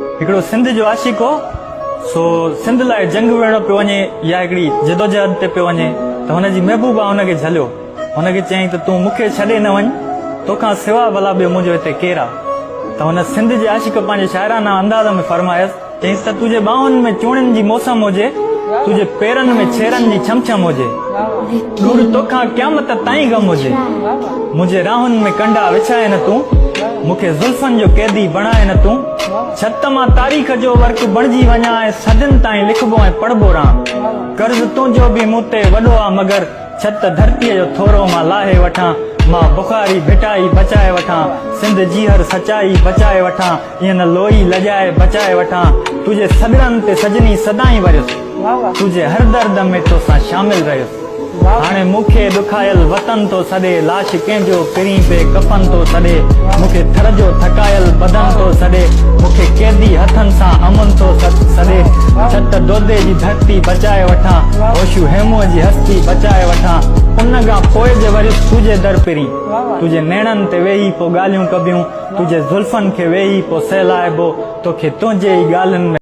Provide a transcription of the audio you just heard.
هڪڙو سنڌ جو عاشق هو، سو سنڌ لاء جنگ وڙهڻ پيو وڃي يا هڪڙي جدوجهد تي پيو وڃي ته هن جي محبوبا هن کي جهليو. هن کي چيائين ته تون مون کي ڇڏي نه وڃ، توکان سوا ڀلا ٻيو منهنجو هتي ڪير آ؟ ته هن سنڌ جي عاشق پنهنجي شاعرانه انداز ۾ فرمايس. چيائينس ته تنهنجي ٻانهن ۾ چوڻين جي موسم هجي، تنهنجي پيرن ۾ ڇيرن جي ڇم ڇم هجي، ڏور توکان قيامت تائين غم هجي، منهنجي راهن ۾ ڪنڊا وڇائي نه تون، مون کي زلفن جو قيدي بڻائي نه تون، ڇت مان تاريخ جو ورق بڻجي وڃان ۽ صدين تائين لکبو ۽ پڙهبو رهان. قرض تنهنجو به مون تي وڏو آ مگر ڇت ڌرتيء جو ٿورو مان لاهي وٺان، مان بخاري ڀٽائي بچائي وٺان، سنڌ جي هر سچائي بچائي وٺان. ائين نه لوئي لڄائي بچائي وٺان. تنهنجي سڏڙن تي سجني سدائين وريس. تنهنجي هر درد ۾ توسان شامل رهيس. هاڻي مون کي ڏکايل وطن ٿو سڏي. لاش ڪنهن جو پرين بي ڪفن ٿو سڏي. مون کي ٿر جو ٿڪايل بدن ٿو سڏي. مون کي قيدي هٿن سان امن ٿو سڏي. ڇت دودي جي ڌرتي بچائي وٺان. هوشو هيمونء جي هستي بچائي وٺان. ان کان پوء جي وريس تنهنجي در پرين. تنهنجي نيڻن تي ويهي پوء ڳالهيون ڪبيون. تنهنجي زلفن کي ويهي پو سهلائبو، توکي تنهنجي ئي ڳالهين ۾.